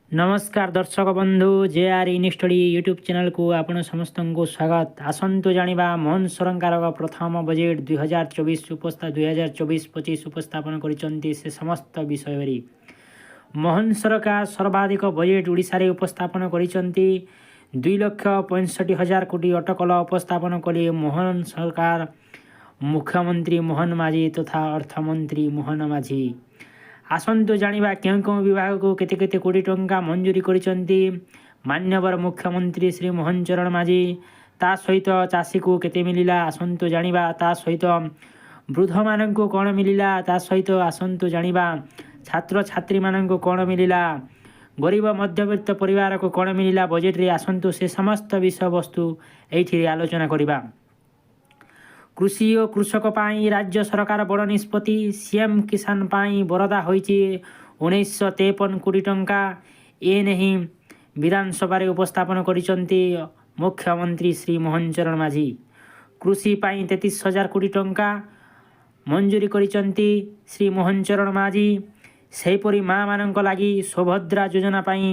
ନମସ୍କାର ଦର୍ଶକ ବନ୍ଧୁ, ଜେ ଆର୍ ଇନଷ୍ଟଡି ୟୁଟ୍ୟୁବ୍ ଚ୍ୟାନେଲକୁ ଆପଣ ସମସ୍ତଙ୍କୁ ସ୍ୱାଗତ। ଆସନ୍ତୁ ଜାଣିବା, ମୋହନ ସରକାରଙ୍କ ପ୍ରଥମ ବଜେଟ୍ 2024 2024-25 ଉପସ୍ଥାପନ କରିଛନ୍ତି, ସେ ସମସ୍ତ ବିଷୟରେ। ମୋହନ ସରକାର ସର୍ବାଧିକ ବଜେଟ୍ ଓଡ଼ିଶାରେ ଉପସ୍ଥାପନ କରିଛନ୍ତି। 2,65,000 କୋଟି ଅଟକଳ ଉପସ୍ଥାପନ କଲେ ମୋହନ ସରକାର, ମୁଖ୍ୟମନ୍ତ୍ରୀ ମୋହନ ମାଝୀ ତଥା ଅର୍ଥମନ୍ତ୍ରୀ ମୋହନ ମାଝୀ। ଆସନ୍ତୁ ଜାଣିବା, କେଉଁ କେଉଁ ବିଭାଗକୁ କେତେ କେତେ କୋଟି ଟଙ୍କା ମଞ୍ଜୁରୀ କରିଛନ୍ତି ମାନ୍ୟବର ମୁଖ୍ୟମନ୍ତ୍ରୀ ଶ୍ରୀ ମୋହନ ଚରଣ ମାଝୀ। ତା ସହିତ ଚାଷୀକୁ କେତେ ମିଳିଲା, ଆସନ୍ତୁ ଜାଣିବା। ତା ସହିତ ବୃଦ୍ଧମାନଙ୍କୁ କ'ଣ ମିଳିଲା। ତା ସହିତ ଆସନ୍ତୁ ଜାଣିବା, ଛାତ୍ରଛାତ୍ରୀମାନଙ୍କୁ କ'ଣ ମିଳିଲା, ଗରିବ ମଧ୍ୟବିତ୍ତ ପରିବାରକୁ କ'ଣ ମିଳିଲା ବଜେଟରେ। ଆସନ୍ତୁ, ସେ ସମସ୍ତ ବିଷୟବସ୍ତୁ ଏଇଠି ଆଲୋଚନା କରିବା। କୃଷି ଓ କୃଷକ ପାଇଁ ରାଜ୍ୟ ସରକାର ବଡ଼ ନିଷ୍ପତ୍ତି। ସିଏମ୍ କିଷାନ ପାଇଁ ବରାଦ ହୋଇଛି 1953 କୋଟି ଟଙ୍କା। ଏ ନେଇ ବିଧାନସଭାରେ ଉପସ୍ଥାପନ କରିଛନ୍ତି ମୁଖ୍ୟମନ୍ତ୍ରୀ ଶ୍ରୀ ମୋହନ ଚରଣ ମାଝୀ। କୃଷି ପାଇଁ 33,000 କୋଟି ଟଙ୍କା ମଞ୍ଜୁରୀ କରିଛନ୍ତି ଶ୍ରୀ ମୋହନ ଚରଣ ମାଝୀ। ସେହିପରି ମାଆମାନଙ୍କ ଲାଗି ସୁଭଦ୍ରା ଯୋଜନା ପାଇଁ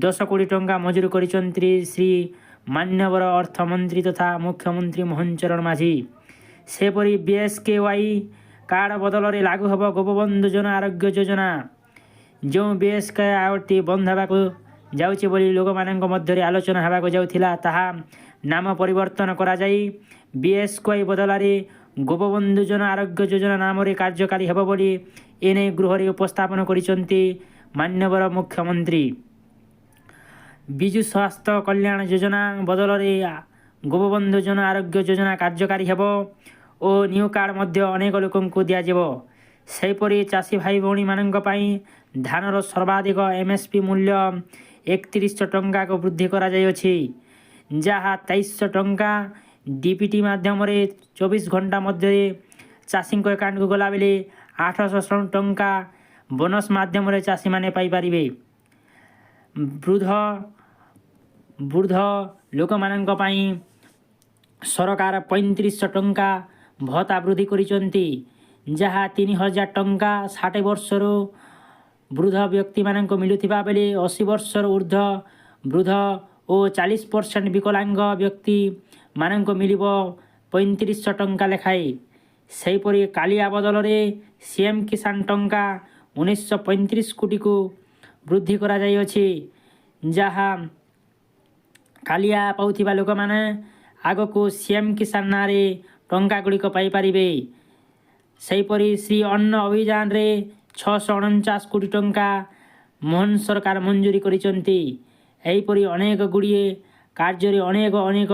10 କୋଟି ଟଙ୍କା ମଞ୍ଜୁରୀ କରିଛନ୍ତି ଶ୍ରୀ ମାନ୍ୟବର ଅର୍ଥମନ୍ତ୍ରୀ ତଥା ମୁଖ୍ୟମନ୍ତ୍ରୀ ମୋହନ ଚରଣ ମାଝୀ। ସେପରି ବିଏସ୍କେୱାଇ କାର୍ଡ଼ ବଦଳରେ ଲାଗୁ ହେବ ଗୋପବନ୍ଧୁ ଜନ ଆରୋଗ୍ୟ ଯୋଜନା। ଯେଉଁ ବିଏସ୍କେୱାଇଟି ବନ୍ଦ ହେବାକୁ ଯାଉଛି ବୋଲି ଲୋକମାନଙ୍କ ମଧ୍ୟରେ ଆଲୋଚନା ହେବାକୁ ଯାଉଥିଲା, ତାହା ନାମ ପରିବର୍ତ୍ତନ କରାଯାଇ ବିଏସ୍କେୱାଇ ବଦଳରେ ଗୋପବନ୍ଧୁ ଜନ ଆରୋଗ୍ୟ ଯୋଜନା ନାମରେ କାର୍ଯ୍ୟକାରୀ ହେବ ବୋଲି ଏନେଇ ଗୃହରେ ଉପସ୍ଥାପନ କରିଛନ୍ତି ମାନ୍ୟବର ମୁଖ୍ୟମନ୍ତ୍ରୀ। ବିଜୁ ସ୍ୱାସ୍ଥ୍ୟ କଲ୍ୟାଣ ଯୋଜନା ବଦଳରେ ଗୋପବନ୍ଧୁ ଜନ ଆରୋଗ୍ୟ ଯୋଜନା କାର୍ଯ୍ୟକାରୀ ହେବ ଓ ନ୍ୟୁ କାର୍ଡ଼ ମଧ୍ୟ ଅନେକ ଲୋକଙ୍କୁ ଦିଆଯିବ। ସେହିପରି ଚାଷୀ ଭାଇ ଭଉଣୀମାନଙ୍କ ପାଇଁ ଧାନର ସର୍ବାଧିକ ଏମ୍ଏସ୍ପି ମୂଲ୍ୟ 3100 ଟଙ୍କାକୁ ବୃଦ୍ଧି କରାଯାଇଅଛି, ଯାହା 2300 ଟଙ୍କା ଡିବିଟି ମାଧ୍ୟମରେ 24 ଘଣ୍ଟା ମଧ୍ୟରେ ଚାଷୀଙ୍କ ଆକାଉଣ୍ଟକୁ ଗଲାବେଳେ 800 ଟଙ୍କା ବୋନସ୍ ମାଧ୍ୟମରେ ଚାଷୀମାନେ ପାଇପାରିବେ। ବୃଦ୍ଧ ବୃଦ୍ଧ ଲୋକମାନଙ୍କ ପାଇଁ ସରକାର 3500 ଟଙ୍କା ଭତ୍ତା ବୃଦ୍ଧି କରିଛନ୍ତି, ଯାହା 3000 ଟଙ୍କା 60 ବର୍ଷରୁ ବୃଦ୍ଧ ବ୍ୟକ୍ତିମାନଙ୍କୁ ମିଳୁଥିବା ବେଳେ 80 ବର୍ଷରୁ ଉର୍ଦ୍ଧ୍ୱ ବୃଦ୍ଧ ଓ 40% ବିକଳାଙ୍ଗ ବ୍ୟକ୍ତିମାନଙ୍କୁ ମିଳିବ 3500 ଟଙ୍କା ଲେଖାଏଁ। ସେହିପରି କାଳିଆ ବଦଳରେ ସିଏମ୍ କିଷାନ ଟଙ୍କା 1935 କୋଟିକୁ ବୃଦ୍ଧି କରାଯାଇଅଛି, ଯାହା କାଳିଆ ପାଉଥିବା ଲୋକମାନେ ଆଗକୁ ସିଏମ୍ କିଷାନ ନାଁରେ ଟଙ୍କା ଗୁଡ଼ିକ ପାଇପାରିବେ। ସେହିପରି ଶ୍ରୀ ଅନ୍ନ ଅଭିଯାନରେ 649 କୋଟି ଟଙ୍କା ମୋହନ ସରକାର ମଞ୍ଜୁରୀ କରିଛନ୍ତି। ଏହିପରି ଅନେକ ଗୁଡ଼ିଏ କାର୍ଯ୍ୟରେ ଅନେକ ଅନେକ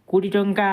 କୋଟି ଟଙ୍କା